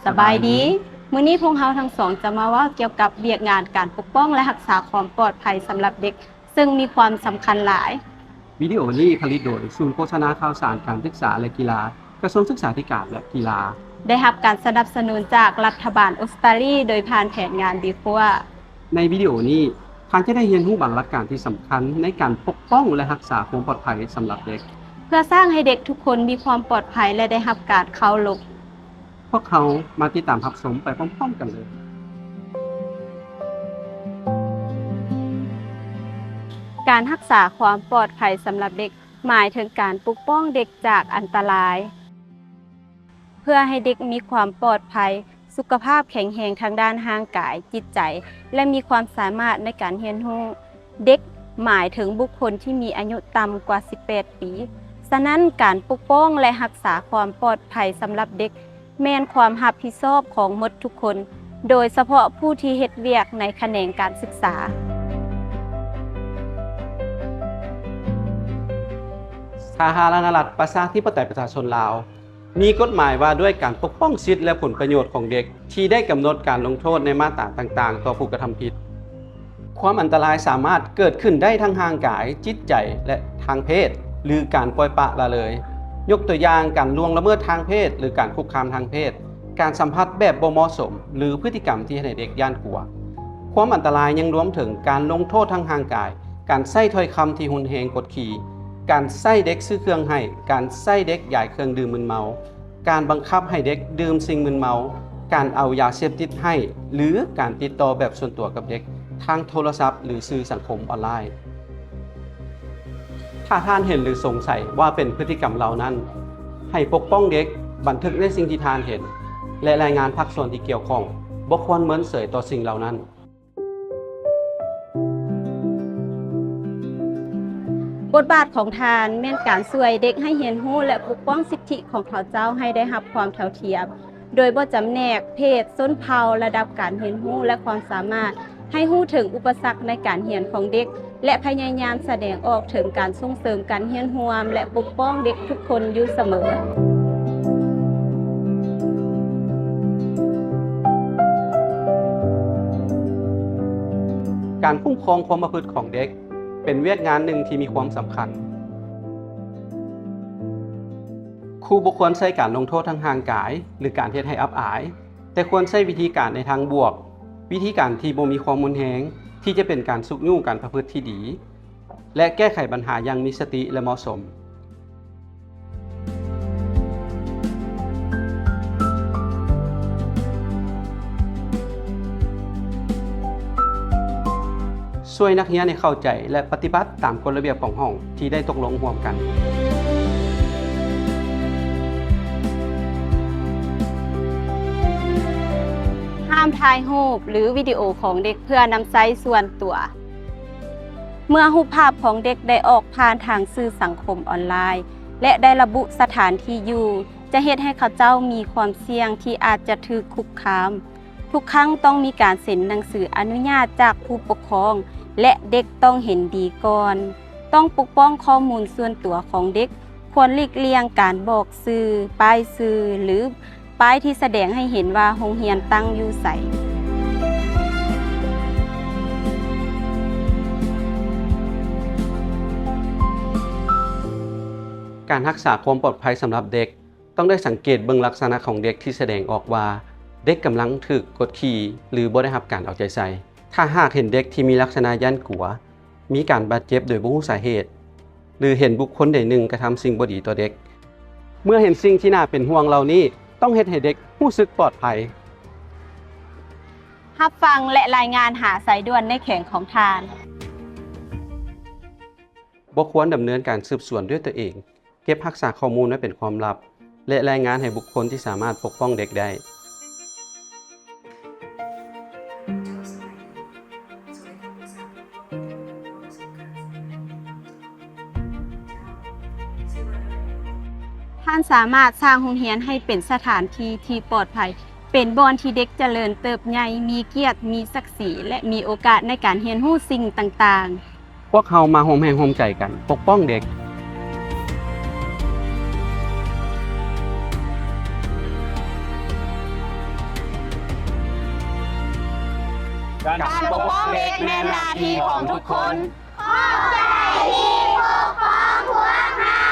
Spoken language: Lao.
ສະບາຍດີ. ມື້ນີ້ພວກເຮົາທັງສອງຈະມາເວົ້າກ່ຽວກັບວຽກງານການປົກປ້ອງ ແລະ ຮັກສາຄວາມປອດໄພສຳລັບເດັກ, ເຊິ່ງມີຄວາມສຳຄັນຫຼາຍ. ວິດີໂອນີ້ຜະລິດໂດຍສູນໂຄສະນາຂ່າວສານການສຶກສາ ແລະ ກິລາ ກະຊວງສຶກສາທິການ ແລະ ກິລາ. ໄດ້ຮັບການສະໜັບສະໜູນຈາກລັດຖະບານອົດສະຕາລີ ໂດຍຜ່ານແຜນງານ BCOA. ໃນວິດີໂອນີ້, ທ່ານຈະໄດ້ຮຽນຮູ້ບາງຫຼັກການທີ່ສຳຄັນໃນການປົກປ້ອງ ແລະ ຮັກສາຄວາມປອດໄພສຳລັບເດັກ, ເພື່ອສ້າງໃຫ້ເດັກທຸກຄົນມີຄວາມປອດໄພ ແລະ ໄດ້ຮັບການເຄົາລົບ. ພວກເຮົາມາຕິດຕາມຮັບຊົມໄປພ້ອມໆກັນເລີຍ. ການຮັກສາຄວາມປອດໄພສຳລັບເດັກ ໝາຍເຖິງການປົກປ້ອງເດັກຈາກອັນຕະລາຍ. ເພື່ອໃຫ້ເດັກມີຄວາມປອດໄພ, ສຸຂະພາບແຂງແຮງທາງດ້ານຮ່າງກາຍ, ຈິດໃຈ ແລະ ມີຄວາມສາມາດໃນການຮຽນຮູ້. ເດັກໝາຍເຖິງບຸກຄົນທີ່ມີອາຍຸຕ່ຳກວ່າສິບແປດປີ. ສະນັ້ນ, ການປົກປ້ອງ ແລະ ຮັກສາຄວາມປອດໄພສຳລັບເດັກ ແມ່ນຄວາມຮັບຜິດຊອບຂອງໝົດທຸກຄົນ, ໂດຍສະເພາະຜູ້ທີ່ເຮັດວຽກໃນຂະແໜງການສຶກສາ. ສາທາລະນະລັດ ປະຊາທິປະໄຕ ປະຊາຊົນລາວ ມີກົດໝາຍວ່າດ້ວຍການປົກປ້ອງສິດ ແລະ ຜົນປະໂຫຍດຂອງເດັກ ທີ່ໄດ້ກຳນົດການລົງໂທດໃນມາດຕາຕ່າງໆຕໍ່ຜູ້ກະທຳຜິດ. ຄວາມອັນຕະລາຍສາມາດເກີດຂຶ້ນໄດ້ທັງຮ່າງກາຍ, ຈິດໃຈ ແລະ ທາງເພດ ຫຼື ການປ່ອຍປະລະເລີຍ. ຍົກຕົວຢ່າງ, ການລ່ວງລະເມີດທາງເພດ ຫຼື ການຄຸກຄາມທາງເພດ, ການສຳຜັດແບບບໍ່ເໝາະສົມ ຫຼື ພຶດຕິກຳທີ່ເຮັດໃຫ້ເດັກຢ້ານກົວ. ຄວາມອັນຕະລາຍຍັງລວມເຖິງການລົງໂທດທາງຮ່າງກາຍ, ການໃຊ້ຖ້ອຍຄຳທີ່ຮຸນແຮງກົດຂີ່, ການໃຊ້ເດັກຊື້ເຄື່ອງໃຫ້, ການໃຊ້ເດັກຢາຍເຄື່ອງດື່ມມຶນເມົາ, ການບັງຄັບໃຫ້ເດັກດື່ມສິ່ງມຶນເມົາ, ການເອົາຢາເສບຕິດໃຫ້ ຫຼື ການຕິດຕໍ່ແບບສ່ວນຕົວກັບເດັກທາງໂທລະສັບ ຫຼື ສື່ສັງຄົມອອນລາຍ. ຖ້າທ່ານເຫັນ ຫຼື ສົງໄສວ່າເປັນພຶດຕິກຳເຫຼົ່ານັ້ນ, ໃຫ້ປົກປ້ອງເດັກ, ບັນທຶກໃນສິ່ງທີ່ທ່ານເຫັນ ແລະ ລາຍງານພາກສ່ວນທີ່ກ່ຽວຂ້ອງ. ບໍ່ຄວນເມີນເສີຍຕໍ່ສິ່ງເຫຼົ່ານັ້ນ. ບົດບາດຂອງທ່ານແມ່ນການຊ່ວຍເດັກໃຫ້ຮຽນຮູ້ ແລະ ປົກປ້ອງສິດທິຂອງເຂົາເຈົ້າໃຫ້ໄດ້ຮັບຄວາມເທົ່າທຽມ, ໂດຍບໍ່ຈຳແນກເພດ, ຊົນເຜົ່າ, ລະດັບການຮຽນຮູ້ ແລະ ຄວາມສາມາດ, ໃຫ້ຮູ້ເຖິງອຸປະສັກໃນການຮຽນຂອງເດັກ ແລະ ພະຍາຍາມສະແດງອອກເຖິງການສົ່ງເສີມການຮຽນຮ່ວມ ແລະ ປົກປ້ອງເດັກທຸກຄົນຢູ່ສະເໝີ. ການຄຸ້ມຄອງຄວາມປະພຶດຂອງເດັກ ເປັນວຽກງານໜຶ່ງທີ່ມີຄວາມສຳຄັນ. ຄູບໍ່ຄວນໃຊ້ການລົງໂທດທາງຮ່າງກາຍ ຫຼື ການເຮັດໃຫ້ອັບອາຍ, ແຕ່ຄວນໃຊ້ວິທີການໃນທາງບວກ, ວິທີການທີ່ບໍ່ມີຄວາມຮຸນແຮງ, ທີ່ຈະເປັນການຊຸກຍູ້ການປະພຶດທີ່ດີ ແລະ ແກ້ໄຂບັນຫາຢ່າງມີສະຕິ ແລະ ເໝາະສົມ. ຊ່ວຍນັກຮຽນໃຫ້ເຂົ້າໃຈ ແລະ ປະຕິບັດຕາມກົດລະບຽບຂອງຫ້ອງທີ່ໄດ້ຕົກລົງຮ່ວມກັນ. ຫ້າມຖ່າຍຮູບ ຫຼື ວິດີໂອຂອງເດັກເພື່ອນຳໃຊ້ສ່ວນຕົວ. ເມື່ອຮູບພາບຂອງເດັກໄດ້ອອກຜ່ານທາງສື່ສັງຄົມອອນລາຍ ແລະ ໄດ້ລະບຸສະຖານທີ່ຢູ່, ຈະເຮັດໃຫ້ເຂົາເຈົ້າມີຄວາມສ່ຽງທີ່ອາດຈະຖືກຄຸກຄາມ. ທຸກຄັ້ງຕ້ອງມີການເຊັນໜັງສືອະນຸຍາດຈາກຜູ້ປົກຄອງ ແລະ ເດັກຕ້ອງເຫັນດີກ່ອນ. ຕ້ອງປົກປ້ອງຂໍ້ມູນສ່ວນຕົວຂອງເດັກ, ຄວນຫຼີກລ່ຽງການບອກຊື່, ປ້າຍຊື່ ຫຼື ປ້າຍທີ່ສະແດງໃຫ້ເຫັນວ່າໂຮງຮຽນຕັ້ງຢູ່ໃສ. ການຮັກສາຄວາມປອດໄພສຳລັບເດັກ ຕ້ອງໄດ້ສັງເກດເບິ່ງລັກສະນະຂອງເດັກທີ່ສະແດງອອກວ່າເດັກກຳລັງຖືກກົດຂີ່ ຫຼື ບໍ່ໄດ້ຮັບການເອົາໃຈໃສ່. ຖ້າຫາກເຫັນເດັກທີ່ມີລັກສະນະຢ້ານກົວ, ມີການບາດເຈັບໂດຍບໍ່ຮູ້ສາເຫດ ຫຼື ເຫັນບຸກຄົນໃດໜຶ່ງກະທຳສິ່ງບໍ່ດີຕໍ່ເດັກ. ເມື່ອເຫັນສິ່ງທີ່ໜ້າເປັນຫ່ວງເຫຼົ່ານີ້, ຕ້ອງເຮັດໃຫ້ເດັກຮູ້ສຶກປອດໄພ. ຮັບຟັງ ແລະ ລາຍງານຫາສາຍດ່ວນໃນແຂວງຂອງທ່ານ. ບໍ່ຄວນດຳເນີນການສືບສວນດ້ວຍຕົວເອງ. ເກັບຮັກສາຂໍ້ມູນໄວ້ເປັນຄວາມລັບ ແລະ ລາຍງານໃຫ້ບຸກຄົນທີ່ສາມາດປົກປ້ອງເດັກໄດ້. ສ ທ່ານສາມາດສ້າງໂຮງຮຽນໃຫ້ເປັນສະຖານທີ່ທີ່ປອດໄພ, ເປັນບ່ອນທີ່ເດັກຈະເລີນເຕີບໃຫຍ່, ມີກຽດ, ມີສັກສີ ແລະ ມີໂອກາດໃນການຮຽນຮູ້ສິ່ງຕ່າງໆ. ພວກເຮົາມາຮ່ວມແຮງຮ່ວມໃຈກັນປົກປ້ອງເດັກ. ການປົກປ້ອງເດັກແມ່ນໜ້າທີ່ຂອງທຸກຄົນ. ຂອບໃຈທີ່ປົກປ້ອງພວກເຮົາ.